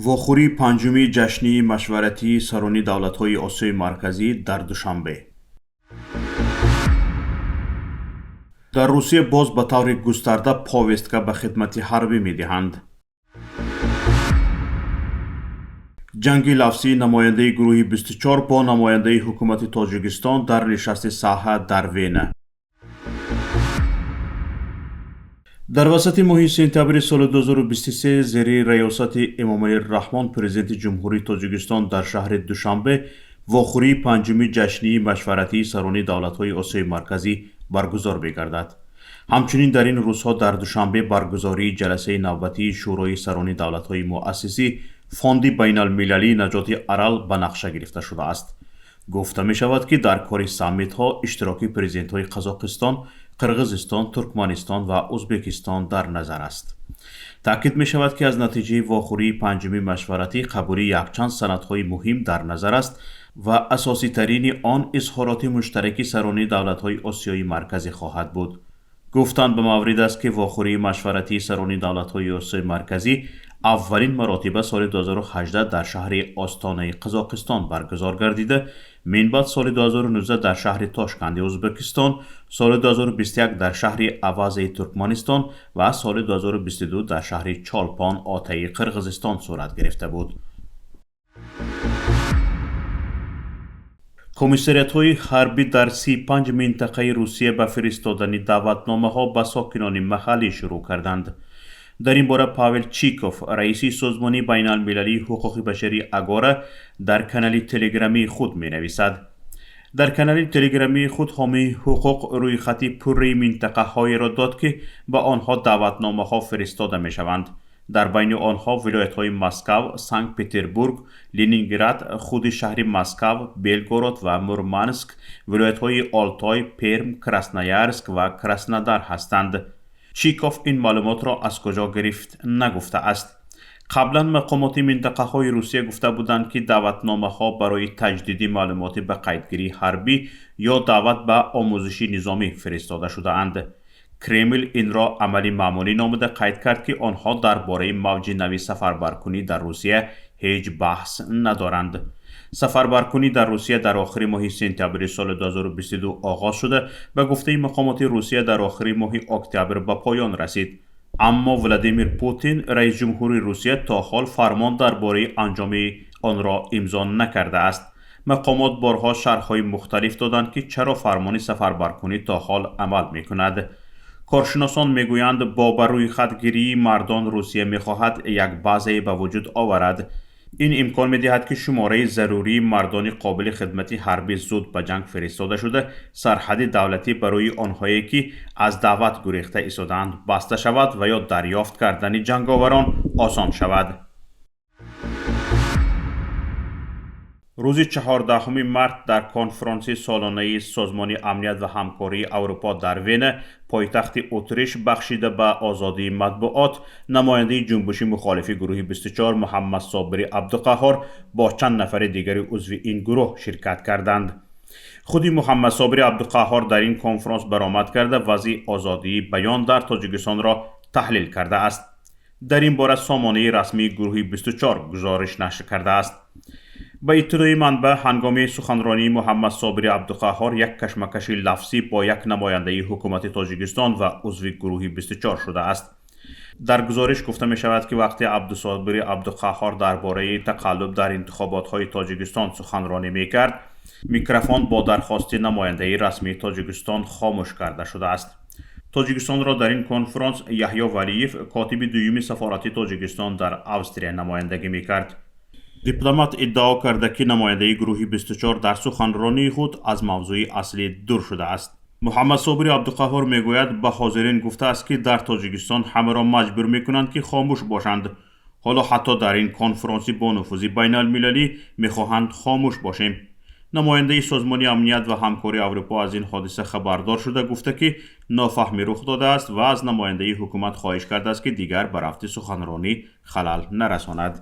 Вохӯрии панҷуми ҷашнии машваратии сарони давлатҳои Осиёи Марказӣ дар Душанбе. Дар Русия боз ба таври густарда повестка ба хидмати ҳарбӣ медиҳанд. Ҷанги лафзии намояндаи гурӯҳи 24 бо намояндаи ҳукумати Тоҷикистон дар нишасти саҳа дар Вена. Дар васати моҳи сентябри соли 2023 зери раёсати Эмомалӣ Раҳмон, президенти Ҷумҳурии Тоҷикистон, дар шаҳри Душанбе вохӯрии панҷуми ҷашнии машваратии сарони давлатҳои Осиёи Марказӣ баргузор мегардад. Ҳамчунин дар ин рӯзҳо дар Душанбе баргузории ҷаласаи навбатии Шӯрои сарони давлатҳои муассисӣ Фонди байналмилалии наҷоти Арал ба нақша гирифта шудааст. Гуфта мешавад, ки дар кори саммитҳо иштироки президентҳои Қазоқистон, Қирғизистон, Туркманистон ва Ӯзбекистон дар назар аст. Таъкид мешавад, ки аз натиҷаи вохӯрии панҷуми машваратӣ қабули якчанд санадҳои муҳим дар назар аст ва асоситарини он изҳороти муштараки сарони давлатҳои Осиёи Марказӣ хоҳад буд. Гуфтанд ба маврид аст, ки вохӯрии машваратии сарони давлатҳои Осиёи Марказӣ аввалин маротиба соли 2018 дар шаҳри Остонаи Қазоқистон баргузор гардида, минбаъд соли 2019 дар шаҳри Тошканди Ӯзбекистон, соли 2021 дар шаҳри Авазаи Туркманистон ва соли 2022 дар шаҳри Чолпон Отаи Қирғизистон сурат гирифта буд. Комиссариятҳои ҳарбӣ дар 35 минтақаи Русия ба фиристодани даъватномаҳо ба сокинони маҳаллӣ шурӯъ карданд. Дар ин бора Павел Чиков, раиси созмони байналмилалии ҳуқуқи башарии Агора, дар канали телеграмии худ менависад. Дар канали телеграмии худ ҳомии ҳуқуқ рӯйхати пурраи минтақаҳоеро дод, ки ба онҳо даъватномаҳо фиристода мешаванд. Дар байни онҳо вилоятҳои Москав, Санкт-Петербург, Ленинград, худи шаҳри Москав, Белгород ва Мурманск, вилоятҳои Олтой, Перм, Красноярск ва Краснодар ҳастанд. Чиков ин маълумотро аз куҷо гирифт, нагуфтааст. Қаблан мақомоти минтақаҳои Русия гуфта буданд, ки даъватномаҳо барои таҷдиди маълумоти ба қайдгирии ҳарбӣ ё даъват ба омӯзиши низомӣ фиристода шудаанд. Кремл инро амали маъмулӣ номида қайд кард, ки онҳо дар бораи мавҷи нави сафарбаркунӣ дар Русия ҳеҷ баҳс надоранд. Сафарбаркунӣ дар Русия дар охири моҳи сентябри соли 2022 оғоз шуда, ба гуфтаи мақомоти Русия дар охири моҳи октябр ба поён расид. Аммо Владимир Путин, раисҷумҳури Русия, то ҳол фармон дар бораи анҷоми онро имзо накардааст. Мақомот борҳо шарҳҳои мухталиф доданд, ки чаро фармони сафарбаркунӣ то ҳол амал мекунад. Коршиносон мегӯянд, бо ба рӯйхатгирии мардон Русия мехоҳад як базае ба вуҷуд оварад. Ин имкон медиҳад, ки шумораи зарурии мардони қобили хидмати ҳарбӣ зуд ба ҷанг фиристода шуда, сарҳади давлатӣ барои онҳое, ки аз даъват гурехта истодаанд, баста шавад ва ё дарёфт кардани ҷанговарон осон шавад. Рӯзи 14 март дар конфронси солонаи Созмони амният ва ҳамкории Аврупо дар Вена, пойтахти Утриш, бахшида ба озодии матбуот, намояндаи ҷунбуши мухолифи гурӯҳи 24 Муҳаммадсобири Абдуқаҳҳор бо чанд нафари дигари узви ин гурӯҳ ширкат карданд. Худи Муҳаммадсобири Абдуқаҳҳор дар ин конфронс баромад карда, вазъи озодии баён дар Тоҷикистонро таҳлил кардааст. Дар ин бора сомонаи расмии гурӯҳи 24 гузориш нашр кардааст. Ба иттилои манбаъ, ҳангоми суханронии Муҳаммадсобири Абдуқаҳҳор як кашмакаши лафзӣ бо як намояндаи ҳукумати Тоҷикистон ва узви гурӯҳи 24 шудааст. Дар гузориш гуфта мешавад, ки вақте Абдусобири Абдуқаҳҳор дар бораи тақаллуб дар интихоботҳои Тоҷикистон суханронӣ мекард, микрофон бо дархости намояндаи расмии Тоҷикистон хомӯш карда шудааст. Тоҷикистонро дар ин конфронс Яҳё Валиев, котиби дуюми сафорати Тоҷикистон дар Австрия, намояндагӣ мекард. Дипломат иддао карда, ки намояндаи гурӯҳи 24 дар суханронии худ аз мавзӯи аслӣ дур шудааст. Муҳаммадсобири Абдуқаҳҳор мегӯяд, ба ҳозирин гуфтааст, ки дар Тоҷикистон ҳамаро маҷбур мекунанд, ки хомӯш бошанд. Ҳоло ҳатто дар ин конфронси бонуфузи байналмилалӣ мехоҳанд хомӯш бошем. Намояндаи Созмони амният ва ҳамкории Аврупо аз ин ҳодиса хабардор шуда, гуфта, ки нофаҳмӣ рух додааст ва аз намояндаи ҳукумат хоҳиш кардааст, ки дигар ба рафти суханронӣ халал нарасонад.